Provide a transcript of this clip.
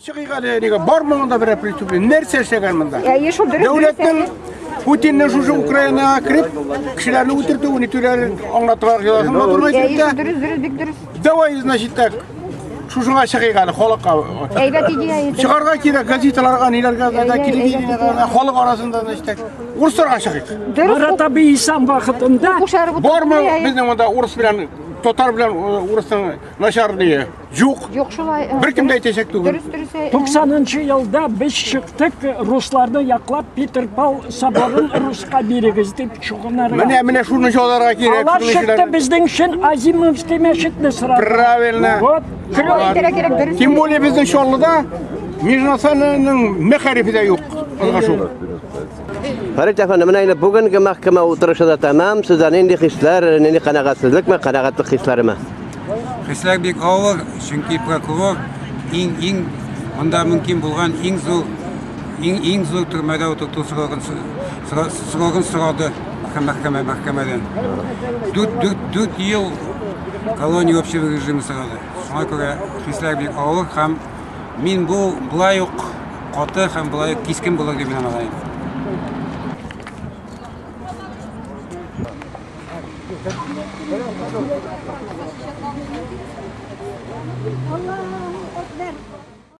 Чыгыйк әле, нигә бармы монда берәр преступление? Нәрсә эшләгән монда? Әйе, шул дөрес. Дәүләтнең Путинның шушы Украинага кереп, кешеләрне үтертү, нитүләрен аңлатырга җыласын матур Әйе, әйтеп шул дөрес, дөрес, бик дөрес. Давай, значит так, шушыңа чыгыйк әле халыкка. Әйбәт идея иде. Чыгарга кирәк газеталарга, ниләргә, Әйе, телевидениегә, халык арасында, значит так, урысларга чыгыйк. Дөрес. Марат абый исән вакытында Кушарып Бармы безнең монда урыс белән татар белән урысның начар ние? Юк. Юк шулай. Беркем дә әйтәчәк түгел. Дөрес, дөрес. Әй, 90 елда без чыктык русларны яклап Питер Пал соборын руска бирегез дип чукынырга. Менә менә шуны чаларга кирәк. Алар шуны чыкты эшләргә. безнең өчен Азимовский мәчетне сорады. Правильно. Вот. Шулай итәргә кирәк, дөрес. Тем более безнең Чаллыда межнациональның мәгарифе дә юк. Кызгашу. Фәрит әфәнде, менә инде бүгенге мәхкәмә утырышы да тәмам. Сездә нинди хисләр, нинди канәгатьсезлекме, канәгатьлек хисләреме? Хисләр бик авыр, чөнки прокурор иң иң монда мөмкин булган иң зур иң иң зур төрмәдә утырту срогын срогын сорады мәхкәмә мәхкәмәдән. 4 ел колония общего режима сорады. Шуңа күрә хисләр бик авыр һәм мин бу болай ук каты һәм болай ук кискен булыр дип инанам. Аллаһу акбар.